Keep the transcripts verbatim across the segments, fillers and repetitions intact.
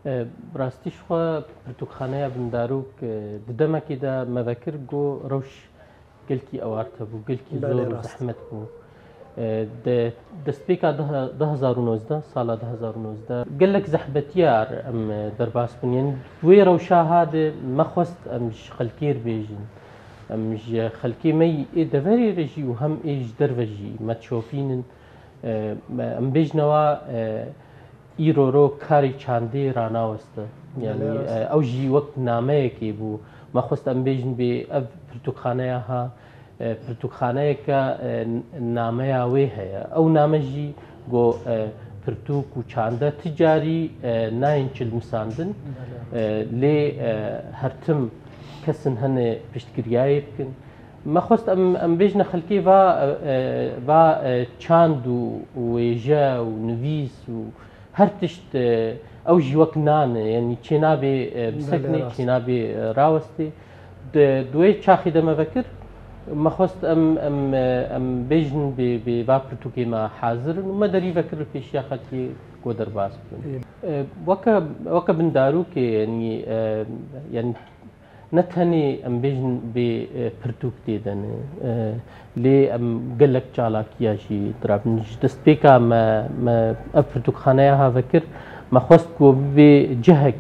E, bi rastî jixwe pirtûkxaneya Bindarok, e, di demekê de me vekir ku rewş gelkî ewart hebû, gelkî Belê, zor û rast. zehmet bû. E, de, destpêka du hezar û nozdeh, sala du hezar û nozdeh, gelek zehmetiyar em, e, derbas bûn. Yanî di wê rewşa ha de me xwest em ji xelkê re bêjin. Em ji xelkê me yî ê deverê re jî û hem ê ji derve jî me dişopînin. E, me, em bêjine wa, e, îro ro karê çandê ranaweste. Yanî, Belê, rast. e, ew jî wek nameyekê bû. Me xwest em bêjin bê ev pirtûkxaneya ha, e, pirtûkxaneyeke, e, n-, nameya wê heye. Ew name jî go, e, pirtûk û çande ti carî, e, nayên çilmisandin. Belê. E, lê, e, her tim kesin hene piştgiriyayê bikin. Me xwest em, em bêjine xelkê va, e, va, e, çand û, û wêje û nivîs û her tişt, e, ew jî wek nan e, yanî çênabê, e, Belê, biseknê, rast. çênabê, e, rawestê. Di, di wê çaxî de me vekir, me xwest em, em, e, em bêjin bê, bê va pirtûkê me hazir in û me derî vekir li pêşiya xelkê ku derbas bibin. Ê. E, weke, weke Bindarokê, yanî, e, yanî ne tenê em bêjin bê, e, pirtûk tê de ne. E, lê em gelek çalakiya jî dirabin. Ji destpêka me, me ev pirtûkxaneya ha vekir, me xwest ku bibê cihek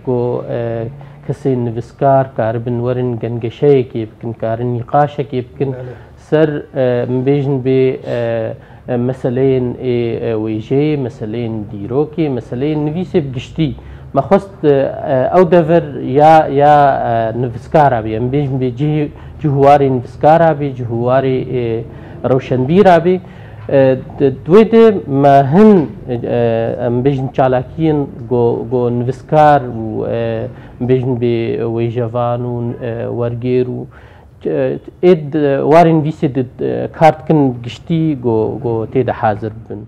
ku, e, kesên nivîskar karibin werin gengeşeyekê bikin, karin nîqaşekê bikin. Belê. Ser, e, em bêjin bê, e, e, meseleyên ê, e, wêjeyê, meseleyên dîrokê, meseleyên nivîsê bi giştî. Me xwest, e, e, ew dever ya, ya, e, nivîskara bê, em bêjin bê cih-, cihwarê nivîskara bê, cihwarê, e, rewşenbîra bê. E, di, di wê de me hin, e, em bêjin çalakiyên go, go nivîskar û, e, em bêjin bê wêjevan û, e, wergêr û Ê di warên vîsê di, e, kar dikin giştî go, go tê de hazir bibin.